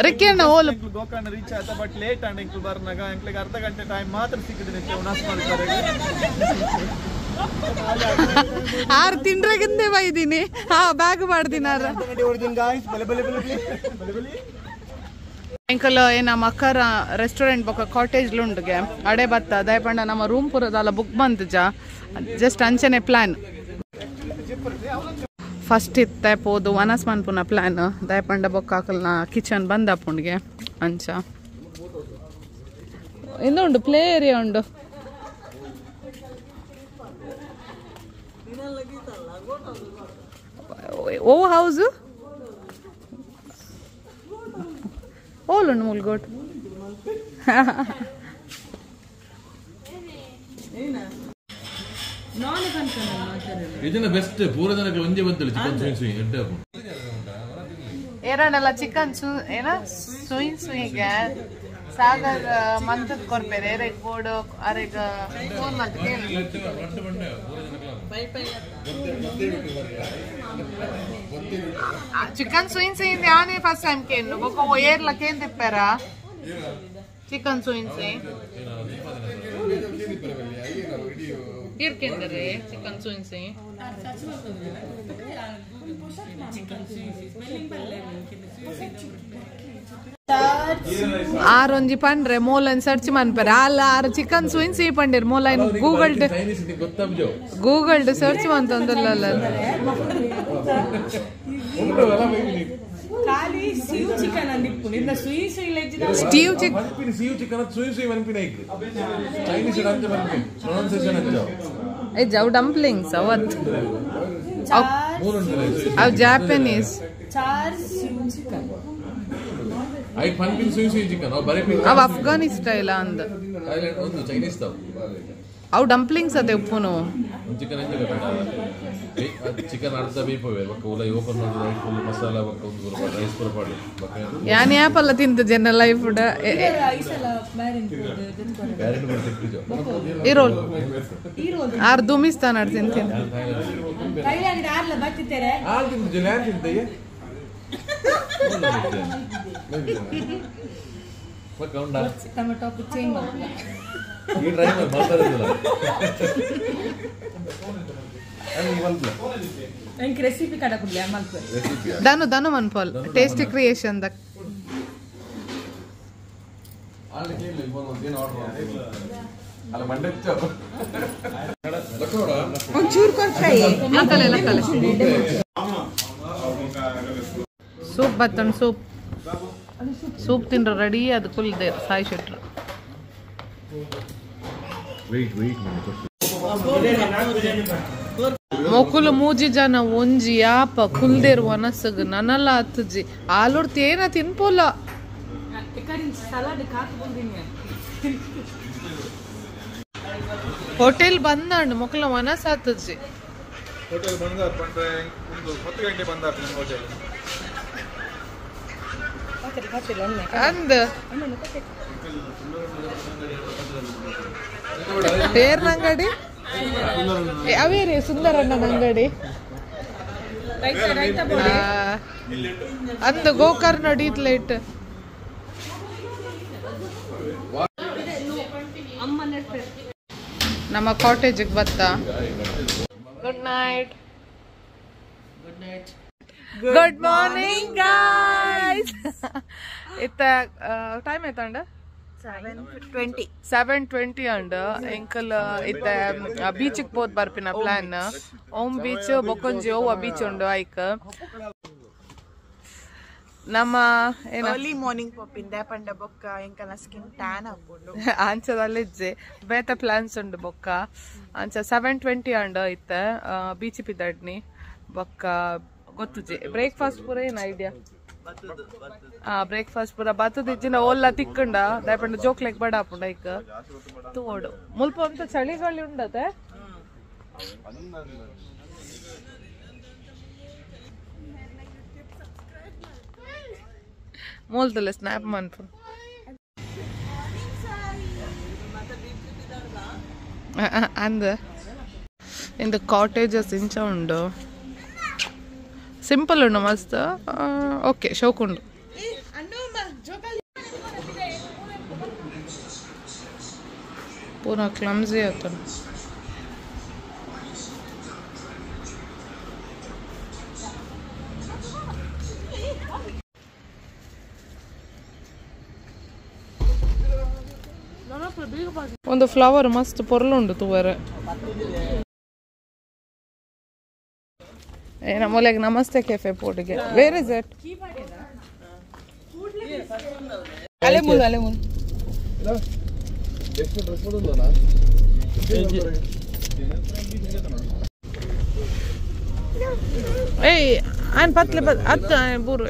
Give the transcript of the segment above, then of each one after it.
ರಿಕ್ಕೇನ ಓಲು ಗೋಕರ್ಣ ರೀಚ್ ಆತ but late ಅಂಡ್ ಎಂಕುಲು ಬರ್ನಾಗ ಎಂಕ್ಲೆಗ್ ಅರ್ಧ ಗಂಟೆ ಟೈಮ್ ಮಾತ್ರ ಸಿಕ್ಕಿದ್ರೆ ಉಣಸ್ ಮಾಡ್ತಾರೆ. ಆರು ತಿಂಡ್ರಗಿಂದೆ ಬೈದೀನಿ ಹಾ ಬ್ಯಾಗ್ ಮಾಡ್ದಿನ ಎಂಕಲ್ ಏನ ಮಕರ ರೆಸ್ಟೋರೆಂಟ್ ಬೊಕ ಕಾಟೇಜ್ ಲುಂಡುಗೆ ಅಡೆ ಬತ್ತ ದಯಪಂಡ ನಮ್ಮ ರೂಮ್ ಪುರದಲ್ಲ ಬುಕ್ ಬಂತಜ ಜಸ್ಟ್ ಅಂಚನೆ ಪ್ಲಾನ್ ಫಸ್ಟ್ ಇತ್ತೆ ಪೋದು ವನಸ್ ಮನ್ಪುನ ಪ್ಲಾನ್ ದಯಪಂಡ ಬೊಕ್ಕ ಹಾಕಲ್ನ ಕಿಚನ್ ಬಂದಪ್ಪುಂಡ್ಗೆ ಅಂಚ ಇಂದು ಪ್ಲೇ ಏರಿಯಾ ಉಂಡು ಓ ಹೌಸ್ ಓಲುಂಡು ಮುಲ್ಗೋಟ್ ಇದನ್ನ ಬೆಸ್ಟ್ ಪೂರ ಜನಕ್ಕೆ ಒಂಜೆ ಬಂತಳು ಚಿಕನ್ ಸುಯಿ ಸುಯಿ ಎಡ್ಡೆ ಏರಾಂಡಲ್ಲ ಚಿಕನ್ ಸು ಏನ ಸುಯಿ ಸುಯಿಗೆ ಸಾಗರ್ ಮಂತದ ಕೊರ್ಪೇರೆ ಏರೆಗ್ ಬೋರ್ಡ್ ಅರೆಗ್ ಫೋನ್ ಮಂತ್ ಚಿಕನ್ ಸುಯಿನ್ ಸುಯಿನ್ ಯಾನೇ ಫಸ್ಟ್ ಟೈಮ್ ಕೇನು ಬೊಕ್ಕ ಏರ್ಲ ಕೇನ್ ತಿಪ್ಪಾರ ಚಿಕನ್ ಸುಯಿನ್ ಸುಯಿ ಇರ್ಕೆಂದರೆ ಚಿಕನ್ ಸುಯಿನ್ ಸುಯಿ ಆರೊಂಜಿ ಪಂಡ್ರೆ ಮೋಲನ್ ಸರ್ಚ್ ಮನ್ಪರೆ ಅಲ್ಲ ಆರು ಚಿಕನ್ ಸುಯಿನ್ ಸಿಹಿ ಪಂಡಿರ್ ಮೋಲೈನ್ ಗೂಗಲ್ ಗೂಗಲ್ ಸರ್ಚ್ ಮಂತೊಂದಲ್ಲ ಸ್ಟೀವ್ ಚಿಕನ್ ಸೀವ್ ಚಿಕನ್ ಸುಯಿ ಸುಯಿ ಮನ್ಪಿನ ಚೈನೀಸ್ ಅಂಚ ಮನ್ಪಿನ ಪ್ರೊನೌನ್ಸಿಯೇಷನ್ ಅಂಚ ಏ ಜವ್ ಡಂಪ್ಲಿಂಗ್ಸ್ ಅವತ್ ಅವ್ ಜಾಪನೀಸ್ I ಪನ್ಪಿನ್ ಸುಯಿ ಸುಯಿ ಚಿಕನ್ ಅವ್ ಬರೆ ಅವ್ ಅಫ್ಘಾನಿ ಸ್ಟೈಲ್ ಅಂದ ಥೈಲ್ಯಾಂಡ್ ಒಂದು ಚೈನೀಸ್ ತಾವ್ ಅವ್ ಡಂಪ್ಲಿಂಗ್ಸ್ ಅದೇ ಉಪ್ಪುನು ಚಿಕನ್ ಎಂಜ ಚಿಕನ್ ಅರ್ಧ ಬೇಪವೆ ಬೊಕ್ಕ ಉಲ ಓಪನ್ ಮಾಡಿ ರೈಟ್ ಫುಲ್ ಮಸಾಲ ಬೊಕ್ಕ ಒಂದು ಪೂರ ರೈಸ್ ಪೂರ ಪಾಡಿ ಬೊಕ್ಕ ಯಾನ್ ಯಾಪಲ್ಲ ತಿಂತ ಜನ ಲೈಫ್ ಬ್ಯಾರೆಡ್ ಪೂರ ತಿಕ್ಕಿಜೋ ಇರೋಲ್ ಆರ್ ದುಮಿಸ್ತಾನ ತಿಂತೀನಿ ಥೈಲ್ಯಾಂಡ್ ಆರ್ಲ ಬತ್ತಿತ್ತೇರೆ ಆಲ್ ತಿಂತು ಲ್ಯಾನ್ ತಿಂತಯ್ಯ ಬೊಕ್ಕ ಉಂಡ ತಮ್ಮ ಟಾಪಿಕ್ ಚೇಂಜ್ ಮಾಡ್ತಿಲ್ಲ ಈ ಟ್ರೈ ಮಾಡಿ ಮಾತಾಡೋದಿಲ್ಲ ಎಂಕ್ ರೆಸಿಪಿ ಕಡ ಕುಡ್ಲೆ ಮಲ್ಪೆ ಧನು ಧನು ಮನ್ಪಲ್ ಟೇಸ್ಟಿ ಕ್ರಿಯೇಷನ್ the ಲಕ್ಕಲೆ ಲಕ್ಕಲೆ ಸೂಪ್ ಬತ್ತಣ್ ಸೂಪ್ ಸೂಪ್ ತಿಂದ್ರೆ ರೆಡಿ ಅದು ಕುಲ್ದೆ ಸಾಯಿ ಶೆಟ್ರು ವೆಯ್ಟ್ ವೆಯ್ಟ್ ಮಾಡಿ ಮೊಕುಲು ಮೂಜಿ ಜನ ಒಂಜಿ ಯಾಪ ಕುಲ್ದೇರ್ ವನಸಗ್ ನನಲ ಅತ್ತಜಿ ಆಲುರ್ತಿ ಏನ ತಿನ್ಪೋಲ ಹೋಟೆಲ್ ಬಂದಂಡು ಮೊಕಲ ವನಸ ಆತಜಿ ಹೋಟೆಲ್ ಬಂದ ಪಂಡ್ರೆ ಒಂದು 10 ಗಂಟೆ ಬಂದ ಹೋಟೆಲ್ ಅಂದ ಏರ್ನ ಅಂಗಡಿ ಅವೇರಿ ಸುಂದರಣ್ಣನ ಅಂಗಡಿ ಅಂದ ಗೋಕರ್ಣ ಡೀತ್ಲೇಟ್ ನಮ್ಮ ಕಾಟೇಜಿಗೆ ಬತ್ತ. Good night. Good night. Good morning guys. ಇತ್ತ ಟೈಮ್ ಆಯ್ತಂಡ 7:20. 7:20 ಅಂಡ್ ಎಂಕಲ್ ಇತ್ತ ಬೀಚ್ ಪೋದ್ ಬರ್ಪಿನ ಪ್ಲಾನ್. ಓಂ ಬೀಚ್ ಬೊಕೊಂಜಿ ಓವ ಬೀಚ್ ಉಂಡು ಐಕ್ ನಮ್ಮ ಅರ್ಲಿ ಮಾರ್ನಿಂಗ್ ಪೋಪಿಂದ ಪಂಡ ಬೊಕ್ಕ ಎಂಕಲ್ನ ಸ್ಕಿನ್ ಟ್ಯಾನ್ ಆಪುಂಡು ಅಂಚದಲ್ಲಿಜ್ಜೆ ಬೇತ ಪ್ಲಾನ್ಸ್ ಉಂಡು ಬೊಕ್ಕ ಅಂಚ 7:20 ಅಂಡ್ ಇತ್ತ ಬೀಚ್ ಪಿದಡ್ನಿ ಬೊಕ್ಕ ಗೊತ್ತುಜೆ ಬ್ರೇಕ್ಫಾಸ್ಟ್ ಪೂರ ಏನು ಐಡಿಯಾ ಬ್ರೇಕ್ಫಾಸ್ಟ್ ಪೂರ ಬತ್ತದಿಜ್ಜಿನ ಓಲ್ಲ ತಿಕ್ಕಂಡ ದಯಪಂಡ ಜೋಕ್ಲೆಗ್ ಬಡ ಆಪುಂಡ ಐಕ್ ತೂವೋಡು ಮುಲ್ಪ ಅಂತ ಚಳಿಗಾಳಿ ಉಂಡತೆ ಮೂಲ್ತಲ್ಲ ಸ್ನ್ಯಾಪ್ ಮನ್ಪು ಅಂದ ಇಂದು ಕಾಟೇಜಸ್ ಇಂಚ ಉಂಡು ಸಿಂಪಲ್ ಉಂಡು ಮಸ್ತ್ ಓಕೆ ಶೋಕ್ ಉಂಡು. ಪೂರ ಕ್ಲಮ್ಸಿ ಆತನ. ಒಂದು ಫ್ಲವರ್ ಮಸ್ತ್ ಪೊರ್ಲುಂಡು ತೂವರೆ. ನಮ್ಮೊಲೆಗ್ ನಮಸ್ತೆ ಕೆಫೆ ಪೋಟಿಗೆ. ವೇರ್ is it? ಅಲೆ ಮುಲ್ ಅಲೆ ಮುಲ್. ಏಯ್ ಆನ್ ಪತ್ಲೆ ಅತ್ತ ಬೂರು.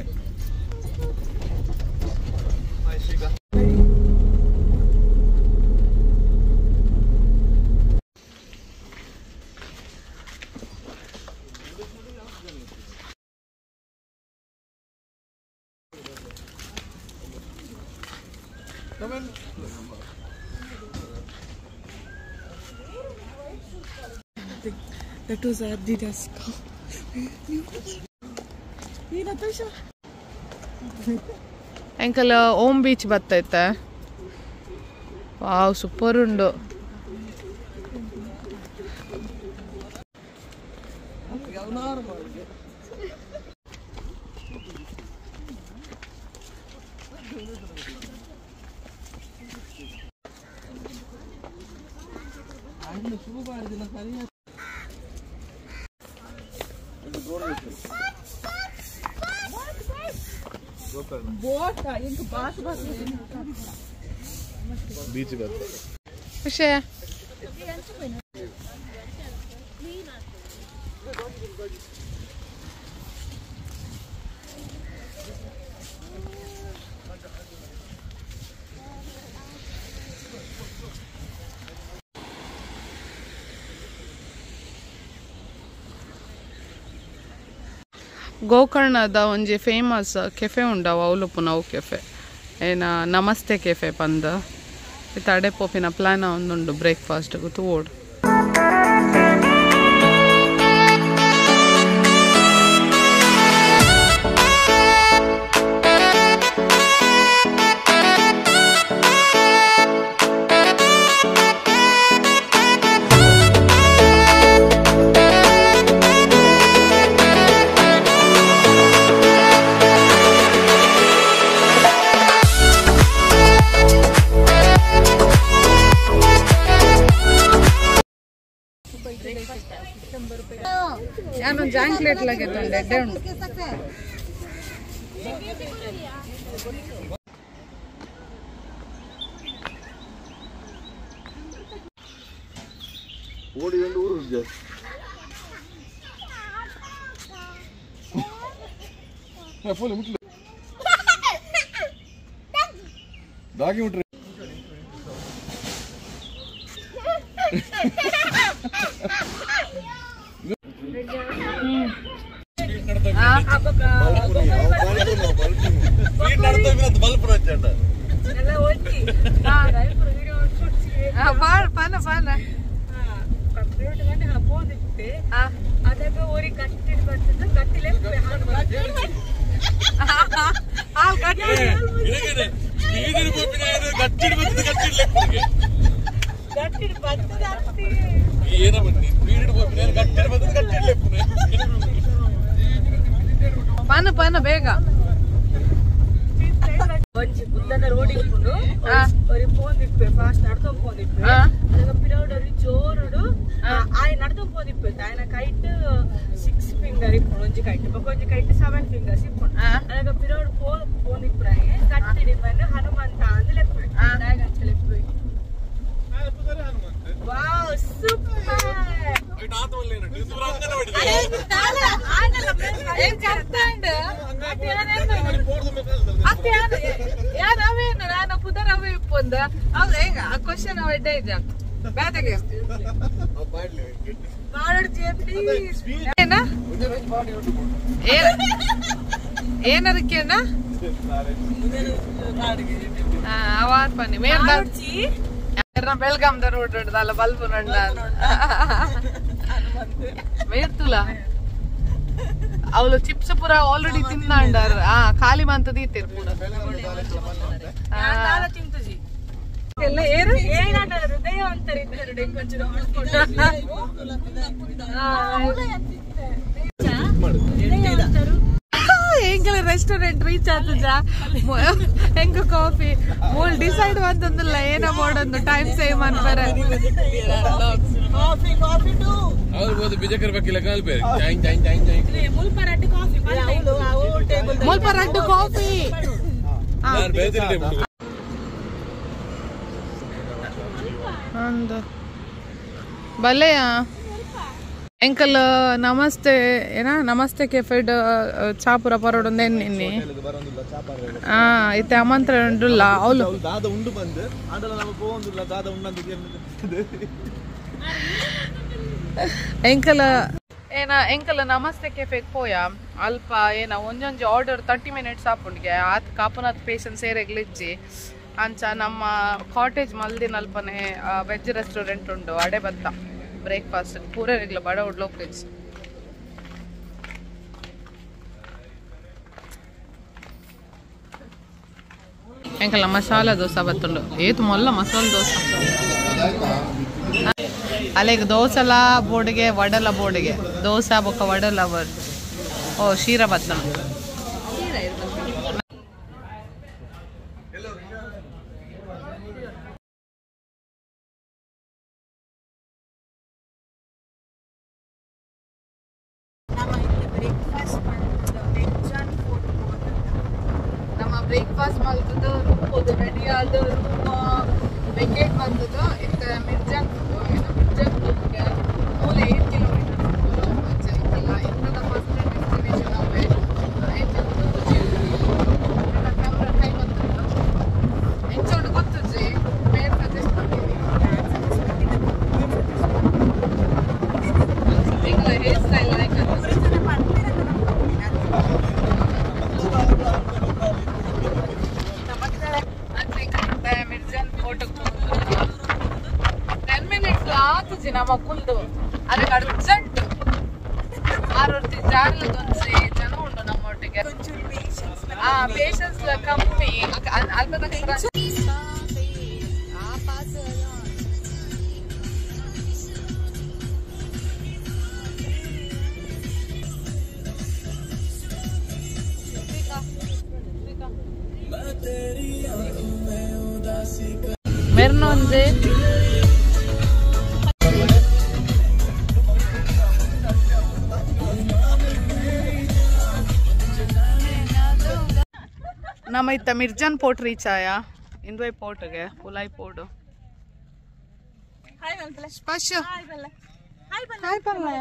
That was Adidas. Uncle Om beach ಬತ್ತೈತೆ. Wow super ಉಂಡು. ಬೀಚ್ ಬತ್ತ ವಿಷಯ ಗೋಕರ್ಣದ ಒಂಜಿ ಫೇಮಸ್ ಕೆಫೆ ಉಂಡವು ಅವ್ಲುಪ್ಪುನವು ಕೆಫೆ ಏನ ನಮಸ್ತೆ ಕೆಫೆ ಪಂದ್. ಇತ್ತೆ ಅಡೆ ಪೋಪಿನ ಪ್ಲಾನ್ ಒಂದುಂಡು ಬ್ರೇಕ್ಫಾಸ್ಟ್ ತೂವೊಡು. ನಾನು ಜಾಂಕ್ಲೇಟ್ ಲಗೆತ್ತೊಂಡೆ ಎಡ್ಡೆ ಉಂಡು. ಓಡಿ ಒಂದು ಊರು ಜಾಸ್ತಿ. ಫುಲ್ ಮುಟ್ಲು ದಾಗಿ ಮುಟ್ರಿ. ಪಾನ ಪಾನ ಬೇಗ ಒಂಜಿ ಗುದ್ದನ ರೋಡ್ ಇಪ್ಪುಂಡು ಒರಿ ಪೋಂದಿಪ್ಪೆ ಫಾಸ್ಟ್ ನಡ್ತೊಂದು ಪೋಂದಿಪ್ಪೆ ಅದಗ ಪಿರೌಡರಿ ಜೋರುಡು ಆಯ್ ನಡ್ತೊಂದು ಪೋಂದಿಪ್ಪೆ ಆಯನ ಕೈಟ್ 6 ಫಿಂಗರ್ ಇಪ್ಪುಂಡು ಒಂಜಿ ಕೈಟ್ ಬೊಕ ಒಂಜಿ ಕೈಟ್ 7 ಫಿಂಗರ್ಸ್ ಇಪ್ಪುಂಡು ಅದಗ ಪಿರೌಡ್ ಪೋಂದಿಪ್ಪುರಾಯೆ ಕಟ್ಟಿಡಿ ಬಂದು ಹನುಮಂತ ಅಂದ್ ಲೆಪ್ಪು ದಾಯಗಂಚ ಲೆಪ್ಪು. Wow super. Question ಎಡ್ಡೆ ಇದ್ದ ಬೇತೆಗೆ ಏನದಕ್ಕೇನ ಅವಾರ್ ಬನ್ನಿ ಬೆಲ್ಗಾಮ್ದ ರೋಡ್ ಅಲ್ಲ ಬಲ್ಬು ನಣ್ಣ ಮೇರ್ತುಲ ಅವಳು ಚಿಪ್ಸ್ ಪೂರ ಆಲ್ರೆಡಿ ತಿಂದಾಂಡಾರ್. ಆ ಖಾಲಿ ಮಂತದ ಇತ್ತೀರ್ ಪೂರ. ಎಲ್ಲ ಏರು ಹೃದಯ ಅಂತಾರೆ ಎಂಕಲ ರೆಸ್ಟೋರೆಂಟ್ ರೀಚ್ ಆತಜ ಎಂಕ ಕಾಫಿ ಮೂಲ್ ಡಿಸೈಡ್ ಅಂತಂದಿಲ್ಲ ಏನ ಮಾಡೋದು ಟೈಮ್ ಸೇವ್ ಅನ್ಬಾರ ಅವ್ರು ಬೋದು ಬಿಜಕರ್ ಬೇಕಿಲ್ಲ ಕಾಲ್ ಬೇರೆ ಚಾಯ್ ಚಾಯ್ ಚಾಯ್ ಚಾಯ್ ಮುಲ್ಪ ರಡ್ಡು ಕಾಫಿ ನಾನು ಬೇಜಾರಿದೆ ಅಂದು ಬಲ್ಲೆಯಾ ಎಂಕಲ್ ನಮಸ್ತೆ ಏನ ನಮಸ್ತೆ ಕೆಫೆಡ್ ಚಾಪುರ ಪರೋಡೊಂದು ನಿನ್ನೆ ಹಾ ಇತ್ತೆ ಆಮಂತ್ರಣ ಉಂಡುಲ್ಲ ಅವಳು ದಾದ ಉಂಡು ಬಂದು ಆಂಡಲ ನಮ್ಮ ಪೋವೊಂದಿಲ್ಲ ದಾದ ಉಂಡಂತ ಎಂಕಲ್ ಏನ ಎಂಕಲ್ ನಮಸ್ತೆ ಕೆಫೆಗ್ ಪೋಯ ಅಲ್ಪ ಏನ ಒಂಜೊಂಜಿ ಆರ್ಡರ್ 30 ಮಿನಿಟ್ಸ್ ಆಪುಂಡಿಗೆ ಆತ್ ಕಾಪುನಾಥ್ ಪೇಷನ್ಸ್ ಏರೆಗ್ಲಿಜ್ಜಿ ಅಂಚ ನಮ್ಮ ಕಾಟೇಜ್ ಮಲ್ದಿನ ಅಲ್ಪನೆ ವೆಜ್ ರೆಸ್ಟೋರೆಂಟ್ ಉಂಡು ಅಡೆ ಬತ್ತ ಬ್ರೇಕ್ಫಾಸ್ಟ್ ಪೂರ ರೆಗ್ಲ ಬಡ ಉಡ್ಲೋಕೇಜ್ ಎಂಕಲ್ ಮಸಾಲ ದೋಸೆ ಬತ್ತುಂಡು ಏತು ಮೊಲ್ಲ ಮಸಾಲ ದೋಸೆ ಅಲೆಗ್ ದೋಸೆಲ ಬೋಡಿಗೆ ವಡಲ ಬೋಡಿಗೆ ದೋಸೆ ಬೊಕ್ಕ ವಡಲ ಬೋರ್ಡ್ ಓ ಶೀರ ಬತ್ತುಂಡು ನಮ್ಮ ಬ್ರೇಕ್ಫಾಸ್ಟ್ ಮಲ್ತದ್ದು ರೂಮ್ ಹೋದ ರೆಡಿ ಆದ ರೂಮ್ ವೆಕೇಟ್ ಬಂದದ್ದು ಇತ್ತ ಮಿರ್ಜಾನ್ ಮಿರ್ಜಾನ್ ರೂಮ್ಗೆ ಮೂಲ 8 ಕಿಲೋಮೀಟರ್ ಇಂಥದ ಫಸ್ಟ್ ಡೆಸ್ಟಿನೇಷನ್ ಅವೇ ಕ್ಯಾಮ್ರಾ ಕೈ ಬಂತದ್ದು ಎಂಚೋಡು ಗೊತ್ತುಜ್ಜಿ ಬೇರೆ ಸಜೆಸ್ಟ್ ಮಾಡ್ತೀನಿ ಎಂಗ್ಲ ಹೇರ್ ಸ್ಟೈಲ್ ಲೈಕ್ ಮಿರ್ಜಾನ್ ಫೋಟೋಗೆ 10 ಮಿನಿಟ್ಸ್ ಆತುಜಿ ನಮ್ಮ ಕುಲ್ದು ಅದಕ್ಕೆ ಅರ್ಜೆಂಟ್ ಆರೊರ್ತಿ ಜಾರ್ಲದೊಂಜಿ ಜನ ಉಂಡು ನಮ್ಮೊಟ್ಟಿಗೆ ಆ ಪೇಷನ್ಸ್ ಕಮ್ಮಿ ಅಲ್ಪ ಮೆರ್ನೊಂಜೆ ನಮ್ಮ ಇತ್ತ ಮಿರ್ಜಾನ್ ಪೋರ್ಟ್ ರೀಚ್ ಆಯ ಇಂದುವೈ ಪೋರ್ಟ್ಗೆ ಉಲಾಯ್ ಪೋರ್ಟ್ ಸ್ಪರ್ಶ ಹಾಯ್ ಪಲ್ಲೆ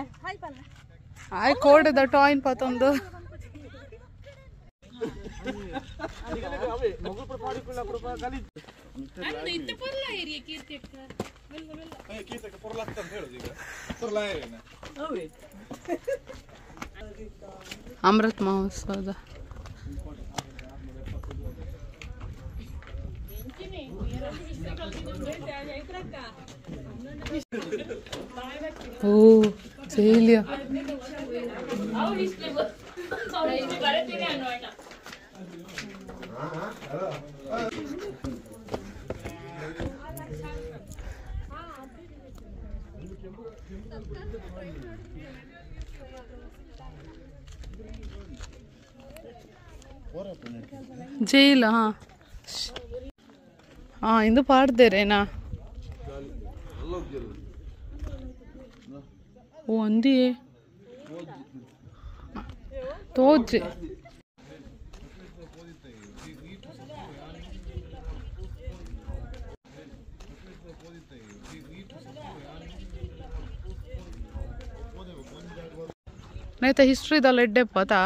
ಹಾಯ್ ಕೋಡದ ಟಾಯಿನ್ ಪತೊಂದು ಅಮೃತ್ ಮಹೋತ್ಸವದ ಓ ಜೈಲಿಯ ಜೈಲ ಹಾ ಹಾ ಇಂದು ಪಾಡ್ದೇರೇನಾ ಓ ಅಂದಿಯೇ ತೋಜಿ ನೈತ ಹಿಸ್ಟ್ರಿದಲ್ಲ ಎಡ್ಡೆಪ್ಪತಾ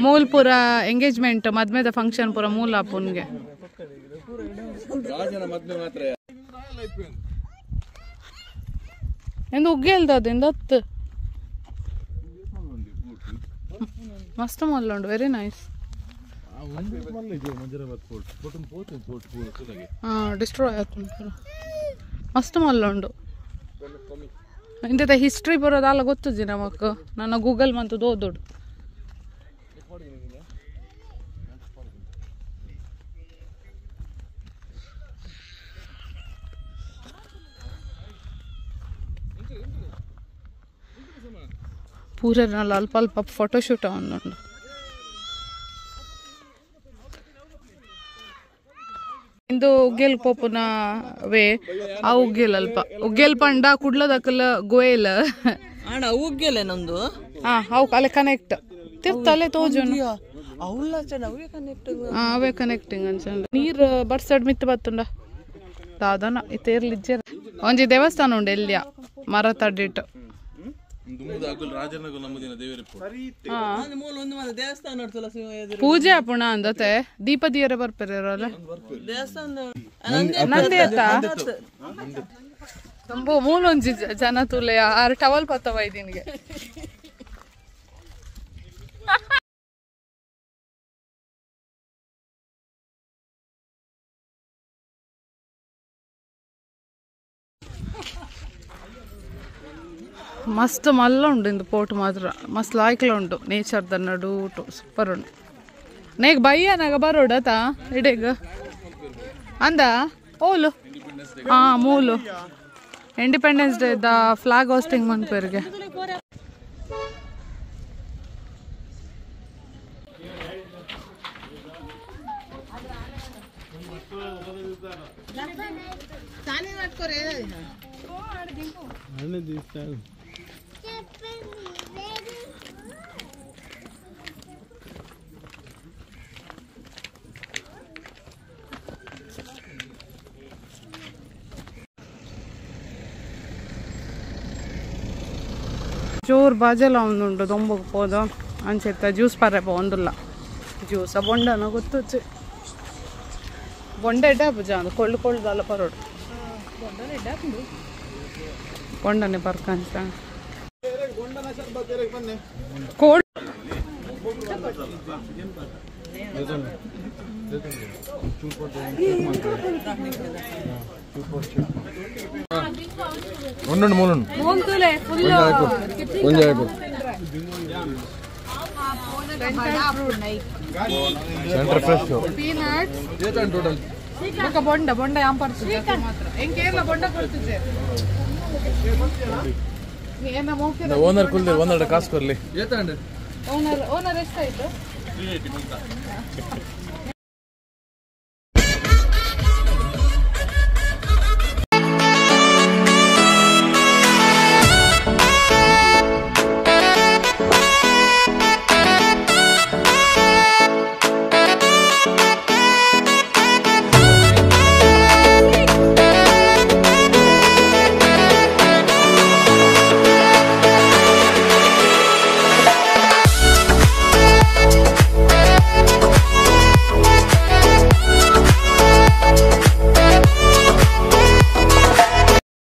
ಮೂಲ್ ಪೂರ ಎಂಗೇಜ್ಮೆಂಟ್ ಮದ್ಮೆದ ಫಂಕ್ಷನ್ ಪೂರ ಮೂಲ ಅಪ್ಪನ್ಗೆ ಎಂದು ಉಗ್ಗೇಲ್ದ ಅದು ಹತ್ತು ಮಸ್ತ್ ಮಲ್ಲುಂಡು ವೆರಿ ನೈಸ್ ಹಾ ಡಿಸ್ಟ್ರಾಯ್ ಆತುಂಡು ಮಸ್ತ್ ಮಲ್ಲುಂಡು ಇಂತ ಹಿಸ್ಟ್ರಿ ಬರೋದಲ್ಲ ಗೊತ್ತುಜಿ ನಮಕ್ ನನ್ನ ಗೂಗಲ್ ಮಂತದ್ದು ಓದೋಡು ಪೂರನಲ್ಲ ಅಲ್ಪ ಅಲ್ಪ ಫೋಟೋಶೂಟ್ ಉಂಡು. ಇಂದು ಉಗ್ಗೇಲ್ ಪೋಪುನ ವೇ ಆ ಉಗ್ಗೇಲ್ ಅಲ್ಪ ಉಗ್ಗೇಲ್ ಪಂಡ ಕುಡ್ಲದಕಲ ಗೋಯಲ್ ಅಣ್ಣ ಉಗ್ಗೇಲೆ ನಮ್ದು. ಹಾ ಅವು ಅಲ್ಲೇ ಕನೆಕ್ಟ್ ತಿರ್ತಲೆ ತೋಜುನು ಅವೇ ಕನೆಕ್ಟಿಂಗ್ ಅಂಚ ನೀರು ಬರ್ಸಡ್ ಮಿತ್ತು ಬತ್ತುಂಡ ದಾದನ ಇತ್ತೇರ್ಲಿಜ್ಜೆ ಒಂಜಿ ದೇವಸ್ಥಾನ ಉಂಡು ಎಲ್ಲಿಯ ಮರ ತಡ್ಡಿಟ್ಟು ಪೂಜೆ ಆಪುಣ ಅಂದತೆ ದೀಪ ದಿಯರ ಬರ್ಪೇರಲ್ಲ ನಂದಿ ಅತ್ತ ತುಂಬು ಮೂಲೊಂಜಿ ಜನ ತುಲೆ ಆರು ಟವಲ್ ಪತ್ತವ ಇದೀನಿಗೆ. ಮಸ್ತ್ ಮಲ್ಲ ಉಂಡು ಇಂದು ಪೋಟು ಮಾತ್ರ ಮಸ್ತ್ ಲಾಯ್ಕ್ಲ ಉಂಟು ನೇಚರ್ the ನಡುಟು ಸೂಪರ್ ಉಂಡು. ನೇಗ್ ಬಯ್ಯನಾಗ ಬರೋಡತ ಇಡೀಗ ಅಂದ ಓಲು ಹಾ ಮೂಲು independence day the flag hosting ಮನ್ಪೇರಿಗೆ. ಜೋರು ಬಾಜೆಲ್ಲ ಒಂದುಂಟು ದೊಂಬಗೆ ಪೋದು ಅಂಚೆತ್ತ ಜ್ಯೂಸ್ ಪಾರೆ ಒಂದುಲ್ಲ ಜ್ಯೂಸ ಬೊಂಡನ ಗೊತ್ತುಚ್ಚು ಬೊಂಡ ಎಡ್ಡ ಪೂಜ ಅಂದು ಕೊಳ್ಳು ಕೊಳ್ಳುದಲ್ಲ ಪರೋಡು ಬೊಂಡನೆ ಪರ್ಕಂಚ ಕೋಲ್ಡ್ ಒಂದೊಂದು ಮೂಲುಂಡು ಒಂಜಿ ಆಯ್ತು ಸೆಂಟರ್ ಫ್ರೆಶ್ ಪೀನಟ್ಸ್ ಬೊಕ ಬೊಂಡ ಬೊಂಡ ಯಾಂ ಪರ್ತುಜೆ ಮಾತ್ರ ಎಂಕ್ ಏರ್ಲ ಬೊಂಡ ಕೊಡ್ತುಜೆ ಏನ ಮೋಕೆ ಓನರ್ ಕುಲ್ದೆ ಓನರ್ ಕಾಸು ಕೊರ್ಲಿ ಓನರ್ ಓನರ್ ಎಷ್ಟಾಯ್ತು? 380.